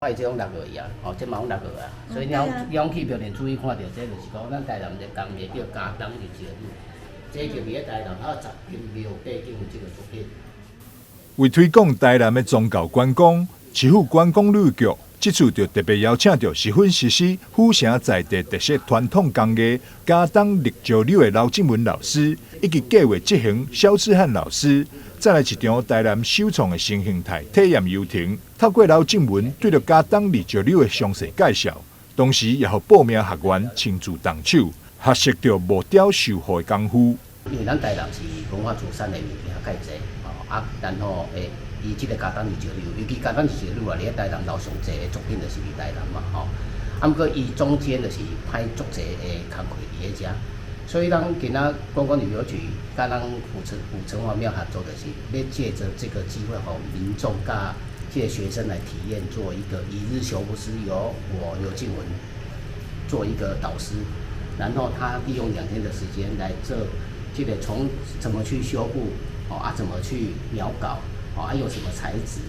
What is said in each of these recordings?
伊這攏落落去啊，吼，這嘛攏落落啊，所以你攏去廟裡注意看著，這就是講咱台南一個工藝叫茄苳日石鹵，這就佇咧台南還有十間廟底頂有這個作品。為推廣台南的宗教觀光，市府觀光旅局這次就特別邀請著十分熟悉府城在地特色傳統工藝茄苳綠石榴的劉進文老師，以及計劃執行蕭志漢老師，再來一場台南首創的新形態體驗遊程。透過劉進文對著茄苳綠石榴的詳細介紹，同時也予報名學員親自動手學習著木雕修復的功夫。因為咱台南是文化資產的物件較濟，吼啊，然後伊這個茄苳綠石榴，尤其茄苳綠石榴啊，佇咧台南留上濟的作品就是佇台南嘛，吼。啊，毋過伊中間就是歹足濟的工課佇咧遮，所以咱今仔觀光旅遊局佮咱府城隍廟合作，就是欲藉著這個機會，予民眾佮這個學生來體驗做一個一日修復師，由我劉進文做一個導師，然後他利用2天的時間來做這個從怎麼去修復，哦啊怎麼去描稿，哦啊用什麼材質，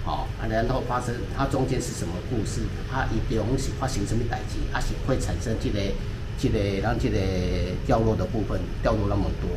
哦啊然後發生它中間是什麼故事，啊伊中是發生什麼代誌，啊是會產生這個咱這個掉落的部分掉落那麼多，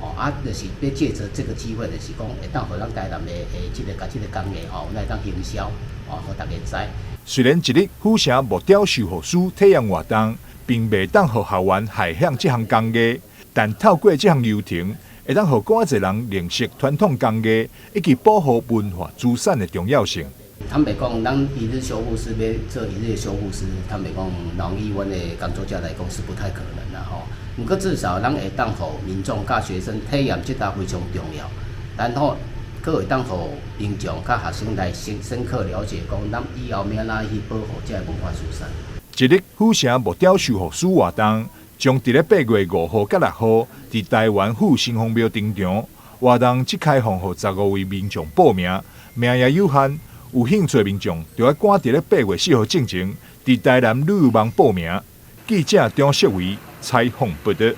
哦啊就是欲藉著這個機會，就是講會當予咱台南的這個共這個工藝吼，來當行銷，哦，予大家知。雖然一日府城木雕修復師體驗活動，並袂當予學員駭向這項工藝，但透過這項流程，會當予更濟人認識傳統工藝以及保護文化資產的重要性。坦白講，咱一日修復師欲做一日修復師，坦白講，人以阮的工作者來講是不太可能啦吼。毋過至少咱會當予民眾佮學生體驗這搭非常重要，然後閣會當予民眾佮學生來深深刻了解，講咱以後欲按怎去保護這个文化資產。一日府城木雕修復師活動將佇咧8月5號佮6號，佇台灣府城隍廟登場。活動只開放予15位民眾報名，名額有限，有興趣的民眾就愛趕佇咧8月4號進前，佇台南旅遊網報名。記者張世維採訪報導。